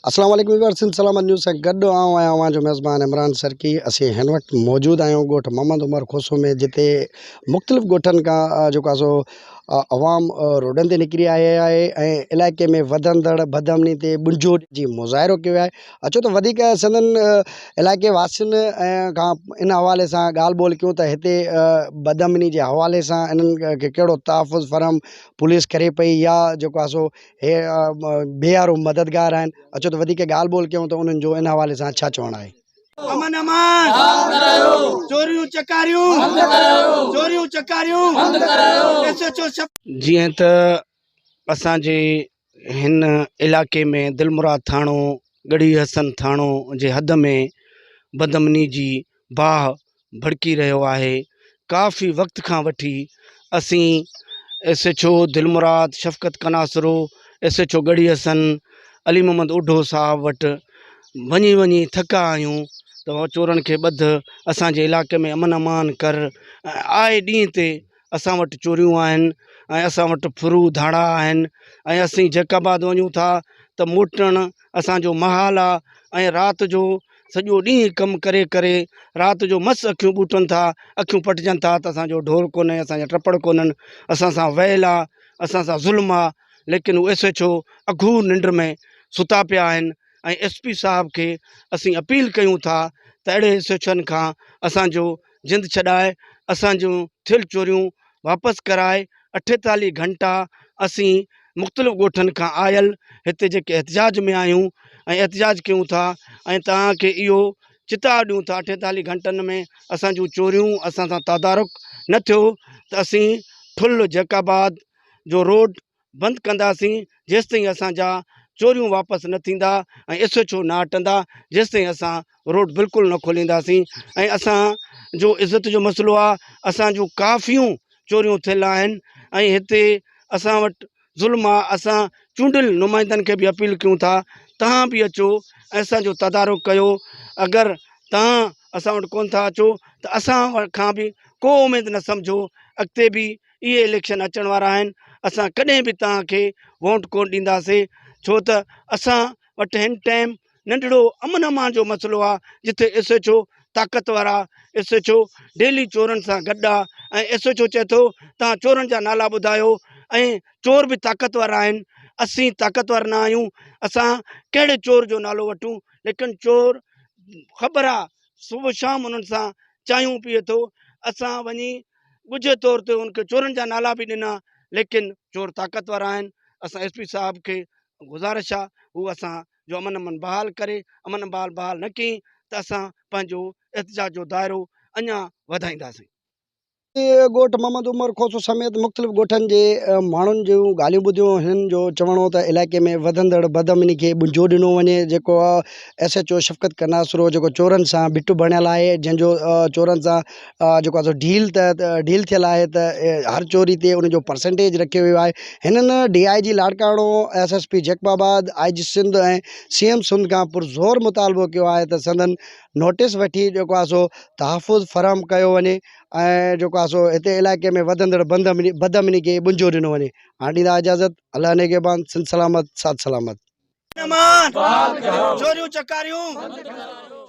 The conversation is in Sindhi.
اسلام عليڪم ويورز سنڌ سلامت نيوز سان گڏ آئون آهيان اوهان جو ميزبان عمران سرڪي اسين هن وقت موجود آهيون ڳوٺ محمد عمر کوسو ۾ جتي مختلف ڳوٺن کان جيڪو آهي سو عوام روڊن تي نڪري آئي آهي ۽ علائقي ۾ وڌندڙ بدامني تي ٻنجو جي مظاهرو ڪيو آهي اچو ته وڌيڪ سندن علائقي واسين کان ان حوالي سان ڳالهه ٻولهه ڪيون ته هتي بدامني جي حوالي سان انهن کي ڪهڙو تحفظ فراهم پوليس ڪري پئي يا جيڪو آهي سو هي بي يارو مددگار آهن اچو ته وڌيڪ ڳالهه ٻولهه ڪيون ته انهن جو ان حوالي سان ڇا چوڻ آهي. امن امان چوريون چڪاريون چوريون چڪاريون ايس ايڇ او شف. جيئن ته اسان جي هن علائقي ۾ دلمراد ٿاڻو، ڳڙهي حسن ٿاڻو جي حد ۾ بدامني جي باهه ڀڙڪي رهيو آهي ڪافي وقت کان وٺي اسين S H O Dilmurad Shafqat Kanasro S H O Garhi Hassan Ali Muhammad Odho صاحب وٽ وڃي وڃي ٿڪا آهيون ته چورن کي ٻڌ اسانجي علائقي ۾ امن امان ڪر ۽ آئي ڏينهن تي اسان وٽ چوريون آهن ۽ اسان وٽ ڦرو ڌاڙا آهن ۽ اسين جيڪب آباد وڃون ٿا ته موٽڻ اسانجو محال آ ۽ رات جو سڄو ڏينهن ڪم ڪري ڪري رات جو مس اکيون ٻوٽن ٿا اکيون پٽجن ٿا ته اسانجو ڍور ڪونهي اسانجا ٽپڙ ڪونهن اسان سان ويل آ اسان سان ظلم آ ليڪن هو ايس ايڇ او اگهور ننڊ ۾ ستا پيا آهن ۽ ايس پي صاحب کي اسين اپيل ڪيون ٿا ته اهڙي ايس ايڇ اوئن کان اسانجو جند ڇڏائي اسان جون ٿيل چوريون واپس ڪرائي 48 گهنٽا اسين مختلف ڳوٺن کان آيل هتي جيڪي احتجاج ۾ آهيون ۽ احتجاج ڪيون ٿا ۽ توهان کي اهو چتاء ڏيون ٿا 48 گهنٽن ۾ اسان جون چوريون اسان سان تدارڪ نه ٿيو ته اسين ٺل جيڪب آباد جو روڊ بند ڪنداسين جيستائين اسان جا چوريون واپس نه ٿيندا ۽ ايس ايڇ او نه هٽندا جيستائين اسان روڊ بلڪل نه کولينداسين ۽ اسان جو عزت جو مسئلو آ اسان جون ڪافيون چوريون ٿيل آهن ۽ هتي اسان وٽ ظلم آ اسان چونڊيل نمائندن کي به اپيل ڪيون ٿا تهان به اچو ۽ اسان جو تدارڪ ڪيو اگر تهان اسان وٽ ڪون ٿا اچو ته اسان کان به ڪو اميد نه سمجهو اڳتي به اهي اليڪشن اچڻ وارا آهن اسان ڪڏهن به توهان کي ووٽ ڪونه ڏينداسين ڇو ته اسان وٽ هن ٽائيم ننڍڙو امن امان جو مسئلو آهي جتي ايس ايڇ او طاقتور آهي ايس ايڇ او ڊيلي چورن سان گڏ آهي ۽ ايس ايڇ او چئي ٿو توهان چورن جا نالا ٻڌايو ۽ چور به طاقتور آهن اسين طاقتور نه آهيون اسان ڪهڙي چور جو نالو وٺون ليڪن چور خبر آهي صبح شام انهن سان چانهيون پيئي ٿو اسان وڃي ڳجهي طور تي ان کي چورن جا نالا به ڏنا ليڪن چور طاقتور آهن اسان ايس پي صاحب کي گذارش آ هو اسان جو امن امان بحال ڪري امن امان بحال نه ڪئي ته اسان پنهنجو احتجاج جو دائرو اڃا وڌائينداسين. ڳوٺ محمد عمر کوسو سميت مختلف ڳوٺن جي ماڻهن جون ڳالهيون ٻڌيون هنن جو چوڻ هو ته علائقي ۾ وڌندڙ بدامني کي ٻنجو ڏنو وڃي جيڪو S H O Shafqat Kanasro جيڪو چورن سان ٻٽ بڻيل آهي جنهن جو چورن سان جيڪو آهي سو ڊيل تحت ڊيل ٿيل آهي ته هر چوري تي ان جو پرسنٽيج رکيو ويو آهي هنن D I G Larkana S S P Jacobabad I G Sindh ۽ C M Sindh کان پرزور مطالبو ڪيو آهي ته سندن نوٽيس وٺي جيڪو آهي سو تحفظ فراهم ڪيو وڃي ۽ جيڪو آهي سو هتي علائقي ۾ وڌندڙ بدامني کي ٻنجو ڏنو وڃي هاڻ ڏيندا اجازت الله نگهبان سنڌ سلامت ساٿ سلامت. چوريون چڪاريون.